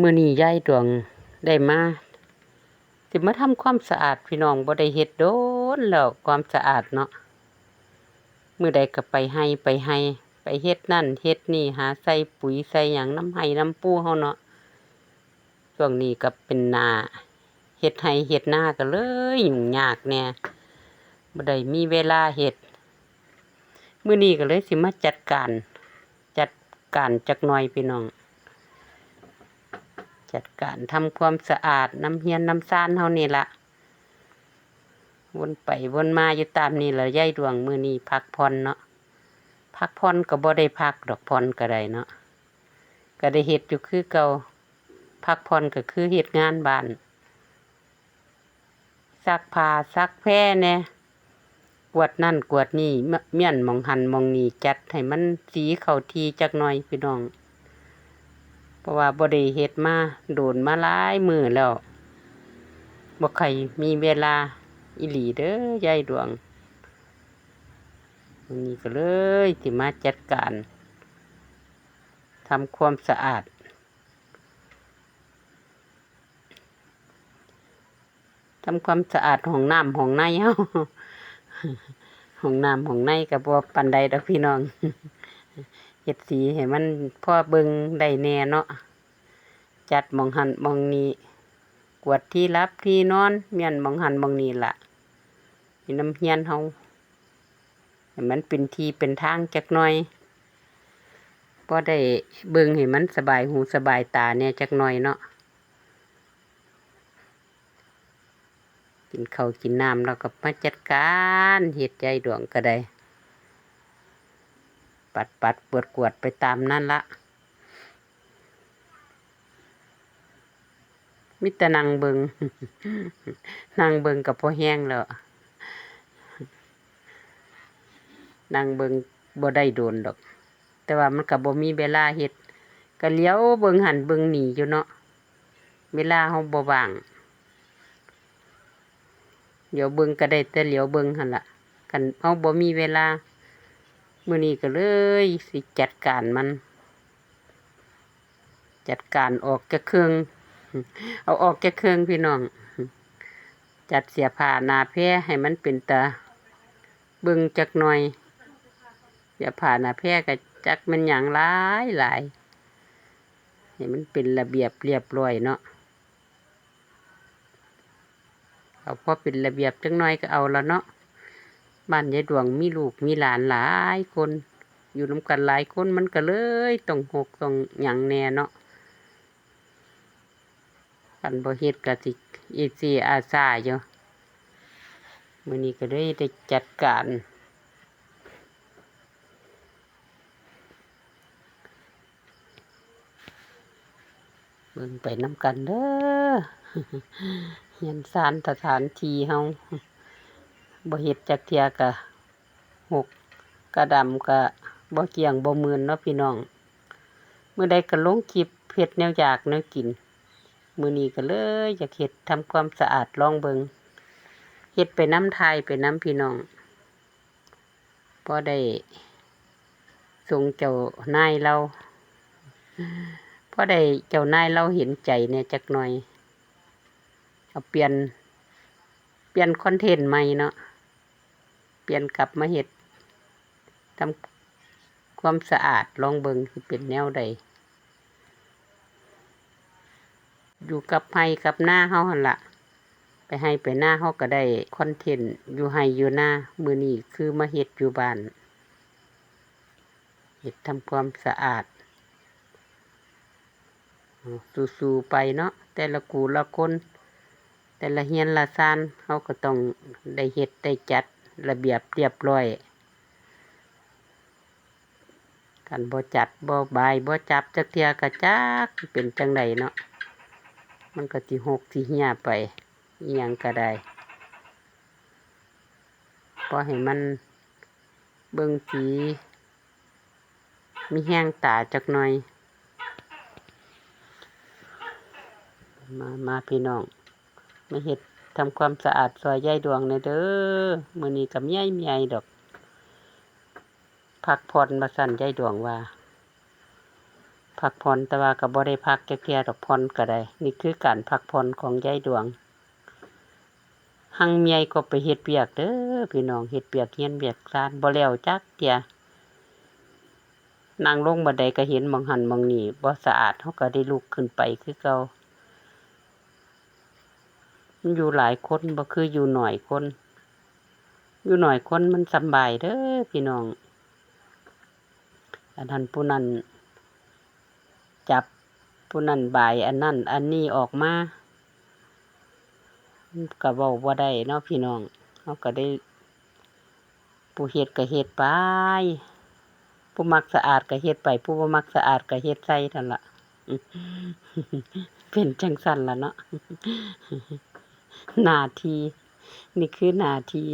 ມື້ນີ້ຍາຍດວງໄດ້ມາ ຊິມາທຳຄວາມສະອາດພີ່ນ້ອງ ບໍ່ໄດ້ເຮັດດົນແລ້ວ ຄວາມສະອາດເນາະ. ມື້ໃດກໍໄປໄຮ່ໄປໄຮ່ ໄປເຮັດນັ້ນເຮັດນີ້ ຫາໃສ່ປຸຍໃສ່ຫຍັງນຳໄຮ່ນຳປູເຮົາເນາະ. ຊ່ວງນີ້ກໍເປັນໜ້າເຮັດໄຮ່ເຮັດນາ ກໍເລີຍຫຍຸ້ງຍາກແດ່ ບໍ່ໄດ້ມີເວລາເຮັດ. ມື້ນີ້ກໍເລີຍຊິມາຈັດການ ຈັດການຈັກໜ່ອຍພີ່ນ້ອງ ຈັດການທຳຄວາມສະອາດນຳເຮືອນນຳຊານເຮົານີ້ລະ ວົນໄປວົນມາຢູ່ຕາມນີ້ລະ ຍາຍດວງ. ມື້ນີ້ພັກຜ່ອນເນາະ ພັກຜ່ອນກໍບໍ່ໄດ້ພັກດອກ ຜ່ອນກໍໄດ້ເນາະ ກໍໄດ້ເຮັດຢູ່ຄືເກົ່າ. ພັກຜ່ອນກໍຄືເຮັດງານບ້ານ ຊັກຜ້າຊັກແພແດ່ ກວາດນັ້ນກວາດນີ້ ມ້ຽນໝ່ອງຫັ້ນໝ່ອງນີ້ ຈັດໃຫ້ມັນສີເຂົ້າທີ່ຈັກໜ່ອຍພີ່ນ້ອງ ເພາະວ່າບໍ່ໄດ້ເຮັດມາດົນ ມາຫຼາຍມື້ແລ້ວ ບໍ່ຄ່ອຍມີເວລາອີ່ຫຼີເດີຍາຍດວງ. ມື້ນີ້ກໍເລີຍຊິມາຈັດການທຳຄວາມສະອາດ ທຳຄວາມສະອາດຫ້ອງນ້ຳຫ້ອງໃນເຮົາ ຫ້ອງນ້ຳຫ້ອງໃນກໍບໍ່ປານໃດດອກພີ່ນ້ອງ ເຮັດສີໃຫ້ມັນພໍເບິ່ງໄດ້ແດ່ເນາະ ຈັດໝ່ອງຫັ້ນໝ່ອງນີ້ ກວາດທີ່ຫຼັບທີ່ນອນ ມ້ຽນໝ່ອງຫັ້ນໝ່ອງນີ້ລະ ຢູ່ນຳເຮືອນເຮົາ ໃຫ້ມັນເປັນທີ່ເປັນທາງຈັກໜ່ອຍ ພໍໄດ້ເບິ່ງໃຫ້ມັນສະບາຍຫູສະບາຍຕາແດ່ຈັກໜ່ອຍເນາະ. ກິນເຂົ້າກິນນ້ຳແລ້ວກໍມາຈັດການເຮັດ ຍາຍດວງກໍໄດ້ ປັດໆກວາດໆໄປຕາມນັ້ນລະ ມີແຕ່ນັ່ງເບິ່ງ ນັ່ງເບິ່ງກໍພໍແຮງແລ້ວ ນັ່ງເບິ່ງບໍ່ໄດ້ດົນດອກ ແຕ່ວ່າມັນກໍບໍ່ມີເວລາເຮັດ ກໍຫຼຽວເບິ່ງຫັ້ນເບິ່ງນີ້ຢູ່ເນາະ ເວລາເຮົາບໍ່ວ່າງ ຫຼຽວເບິ່ງກໍໄດ້ແຕ່ຫຼຽວເບິ່ງຫັ້ນລະ ຄັນເຮົາບໍ່ມີເວລາ. ມື້ນີ້ກໍເລີຍຊິຈັດການມັນ ຈັດການອອກຈັກເຄິ່ງ ເອົາອອກຈັກເຄິ່ງພີ່ນ້ອງ ຈັດເສື້ອຜ້າໜ້າແພໃຫ້ມັນເປັນຕາເບິ່ງຈັກໜ່ອຍ ເສື້ອຜ້າໜ້າແພກໍຈັກແມ່ນຫຍັງຫຼາຍໆ ໃຫ້ມັນເປັນລະບຽບລຽບລ້ອຍເນາະ. ເອົາພໍເປັນລະບຽບຈັກໜ່ອຍກໍເອົາລະເນາະ ບ້ານຍາຍດວງມີລູກມີຫຼານຫຼາຍຄົນ ຢູ່ນຳກັນຫຼາຍຄົນ ມັນກໍເລີຍຕ້ອງຮົກຕ້ອງຫຍັງແດ່ເນາະ ຄັນບໍ່ເຮັດກໍຊິອີ່ຊີອາຊາຢູ່. ມື້ນີ້ກໍເລີຍໄດ້ຈັດການ ເບິ່ງໄປນຳກັນເດີ ເຮືອນຊານສະຖານທີ່ເຮົາ ບໍ່ເຮັດຈັກເທື່ອກະຮົກກະດຳ ກະບໍ່ກ້ຽງບໍ່ໝື່ນເນາະພີ່ນ້ອງ. ມື້ໃດກະລົງຄລິບເຮັດແນວຢາກແນວກິນ ມື້ນີ້ກະເລີຍຢາກເຮັດທຳຄວາມສະອາດລອງເບິ່ງ ເຮັດໄປນຳ ຖ່າຍໄປນຳພີ່ນ້ອງ. ພໍໄດ້ສົ່ງເຈົ້ານາຍລາວ ພໍໄດ້ເຈົ້ານາຍລາວເຫັນໃຈແດ່ຈັກໜ່ອຍ ເອົາປ່ຽນ ປ່ຽນຄອນເທັນໃໝ່ເນາະ ປ່ຽນກັບມາເຮັດທຳຄວາມສະອາດ ລອງເບິ່ງຊິເປັນແນວໃດ. ຢູ່ກັບໄຮ່ກັບນາເຮົາຫັ້ນລະ ໄປໄຮ່ໄປນາເຮົາກໍໄດ້ຄອນເທັນຢູ່ໄຮ່ຢູ່ນາ. ມື້ນີ້ຄືມາເຮັດຢູ່ບ້ານ ເຮັດທຳຄວາມສະອາດ ສູ້ໆໄປເນາະ ແຕ່ລະຄູ່ລະຄົນ ແຕ່ລະເຮືອນລະຊານ ເຮົາກໍຕ້ອງໄດ້ເຮັດໄດ້ຈັດລະບຽບລຽບລ້ອຍ. ຄັນບໍ່ຈັດ ບໍ່ບາຍ ບໍ່ຈັບຈັກເທື່ອ ກະຈັກຊິເປັນຈັ່ງໃດເນາະ ມັນກໍຊິຮົກຊິເຫ່ຍໄປ ອີ່ຫຍັງກະໄດ້ ພໍໃຫ້ມັນເບິ່ງສີມີແຮງຕາຈັກໜ່ອຍ. ມາ ມາພີ່ນ້ອງ ມາເຮັດທຳຄວາມສະອາດຊ່ອຍຍາຍດວງແດ່ເດີ ມື້ນີ້ກະເມື່ອຍໆດອກ ພັກຜ່ອນວ່າຊັ້ນ ຍາຍດວງວ່າ. ພັກຜ່ອນ ແຕ່ວ່າກໍບໍ່ໄດ້ພັກຈັກເທື່ອດອກ ຜ່ອນກໍໄດ້. ນີ້ຄືການພັກຜ່ອນຂອງຍາຍດວງ. ຮັ່ງເມຍກໍໄປເຮັດວຽກເດີພີ່ນ້ອງ, ເຮັດວຽກເຮືອນວຽກຊານ ບໍ່ແລ້ວຈັກເທື່ອ. ນັ່ງລົງບ່ອນໃດກໍເຫັນໝ່ອງຫັ້ນໝ່ອງນີ້ບໍ່ສະອາດ, ເຮົາກໍໄດ້ລຸກຂຶ້ນໄປຄືເກົ່າ. ມັນຢູ່ຫຼາຍຄົນ ບໍ່ຄືຢູ່ໜ້ອຍຄົນ, ຢູ່ໜ້ອຍຄົນມັນສຳບາຍເດີພີ່ນ້ອງ. ອັນນັ້ນຜູ້ນັ້ນຈັບ ຜູ້ນັ້ນບາຍອັນນັ້ນອັນນີ້ອອກມາ ມັນກໍເວົ້າບໍ່ໄດ້ເນາະພີ່ນ້ອງ. ເຮົາກໍໄດ້ ຜູ້ເຮັດກໍເຮັດໄປ, ຜູ້ມັກສະອາດກໍເຮັດໄປ, ຜູ້ບໍ່ມັກສະອາດກໍເຮັດໃສ່ຫັ້ນລະ. ເປັນຈັ່ງຊັ້ນລະເນາະ. ໜ້າທີ່, ນີ້ຄືໜ້າທີ່.